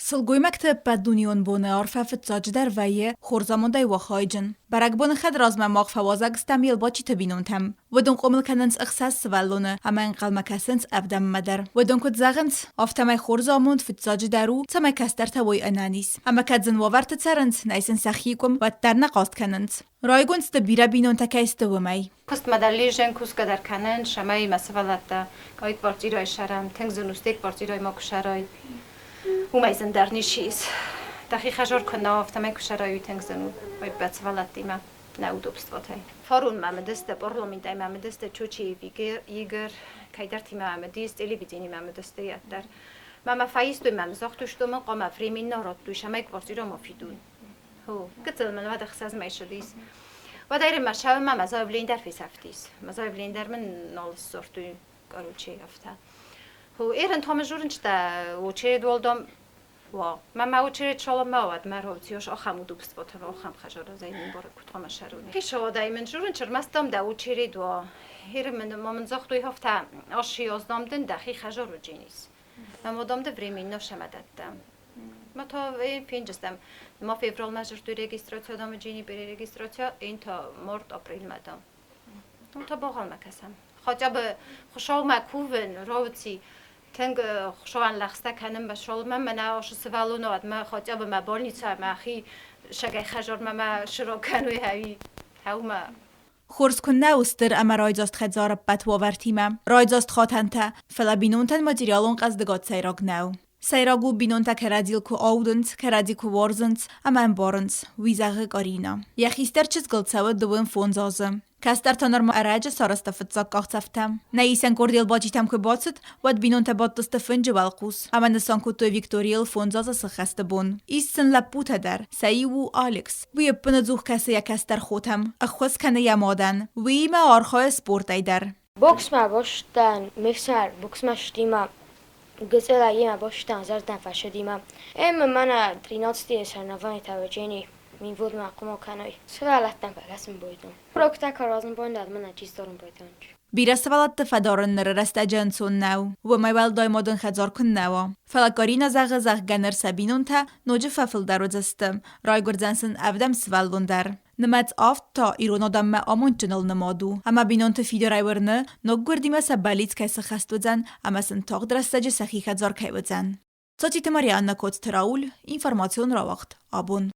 Сылгоймӕгты ӕппӕтдунеон боны арфӕ фыццаджыдӕр вӕййы хорз амондӕй уа хайджын. Бӕрӕгбоны хӕдразмӕ мах фӕуазӕг стӕм Елбачиты бинонтӕм. Уыдон хъомыл кӕнынц ӕхсӕз сывӕллоны ӕмӕ ӕнхъӕлмӕ кӕсынц ӕвдӕммӕ дӕр. Уыдон куыд зӕгъынц, афтӕмӕй хорз амонд фыццаджыдӕр у, цӕмӕй кӕстӕртӕ уой ӕнӕниз. Ӕмӕ кӕд зын уавӕрты цӕрынц, нӕй сын сӕхи къуым, уӕддӕр нӕ хъаст кӕнынц. Райгонд сты бирӕ бинонтӕ кӕй сты, уымӕй. Куыстмӕ дӕр лизын, кусгӕ дӕр кӕнын, цӕмӕй мӕ сывӕллӕттӕ кӕй квартирӕйы сӕрӕм, тынг зын у сте квартирӕйы ма куы сӕрай. Уымӕй зындӕр ничи ис. Дӕхи хӕзор куы нӕ, афтӕмӕй куы сӕрай, уый тынг зын у. Уый сывӕллӕттимӕ нӕ удобствотӕй. Фарон мӕ мыдысты, парламентӕй мӕ мыдысты Чочиев Игорь, кӕйдӕртимӕ мӕ мыдис, телевидениемӕ мыдысты йӕддӕр. Мӕ мӕ фӕистой, мӕ загътой, что мын хъуамӕ временно радтой, цӕмӕй квартирӕ ма фидон. Гыццыл мын уӕд ӕхсӕз мӕй ссыдис. Уӕд ӕрмӕ сӕумӕ мӕ заявление дӕр фесӕфтис. Мӕ заявление дӕр мын нал ссардтой, короче, афтӕ. Эрен Томы журнчтӕ очередь уолдом Ва. Мӕ очередь шалама уӕд мӕ ровциош ахӕм удобствотӕ ахӕм хӕзаразӕй мин бары куыд хъуамӕ сӕруни. Хисавадӕй мын журнчыр мӕстам дӕ очередь уа. Эрен мын ма мын загътой афтӕ, ашиоздам дын дӕхи хӕзар уджинис. Мӕ модам дӕ временно шӕмӕдӕттӕм. Ма та фенджыстӕм. Ма февралмӕ жыртуй регистрация дам джини перерегистрация, ин та март апрельмӕ дам. Ну та багъӕлмӕ кӕсӕм. Хотя бы Хуыцаумӕ кувын, рауци тынг Хуыцауӕн лӕгъстӕ кӕнын басолмӕ мӕнӕ асы сывӕллоны уӕдмӕ хотя бы мӕ больницӕ мӕхи сӕгӕй хӕзормӕ мӕ сырок кӕнуй хӕуи хӕумӕ. Хорз куыннӕ у стыр ӕмӕ райдзаст хӕдзар ӕппӕт уавӕртимӕ. Райдзаст хатӕнтӕ, фӕлӕ бинонтӕн материалон хъӕздыгад сӕйраг нӕу. Сӕйраг у бинонтӕ кӕрӕдзийыл куы аудынц, кӕрӕдзи куы уарзынц ӕмӕ ӕмбарынц, уый зӕгъы Каринӕ. Йӕ хистӕр чызгыл цӕуы 25 азы. Кӕстӕр та нырма ӕрӕджы сарӕзта фыццаг къахдзӕфтӕ. Нӕ исӕн къордыл баджитӕм куы бацыд, уӕд бинонтӕ бадтысты фынджы уӕлхъус ӕмӕ нысан кодтой Викторийыл фондз азы сыххӕсты бон. Ис сын лӕппутӕ дӕр, сӕ иу у Алекс. Уый ӕппынӕдзух кӕсы йӕ кӕстӕр хотӕм, ӕххуыс кӕны йӕ мадӕн. Уыимӕ архайы спортӕй дӕр. Боксмӕ бастӕн ме фсымӕр боксмӕ сдимӕ гыццылӕй бастӕн зӕрдӕ фӕсыдимӕ. Ӕмӕ мӕнӕ тринадцатые соревнованиятӕ Джени мин водмӕ хъума кӕной. Сывӕллӕттӕн фӕкӕсын байдон. Уроктӕ кӕрӕдзин бон дӕр мӕнӕ чи сдзурын байдон. Бирӕ сывӕллӕтты фӕдарын ныры рӕстӕджы ӕнцон нӕу. Уымӕй уӕлдай ма дын хӕдзар куыннӕ уа. Фӕлӕ Каринӕ зӕгъы, зӕгъгӕ ныр сӕ бинонтӕ ноджы фӕфылдӕр уыдзысты. Райгуырдзӕн сын ӕвдӕм сывӕллон дӕр. Нымӕц авд та ирон адӕммӕ амондджыныл нымад у, ӕмӕ бинонты фидарӕй уырны, ноггуырдимӕ сӕ бӕллиц кӕй сыххӕст уыдзӕн ӕмӕ сын тагъд рӕстӕджы сӕхи хӕдзар кӕй уыдзӕн. Цоциты Марианна, Коцты Рауль, информацион рауагъд, абон.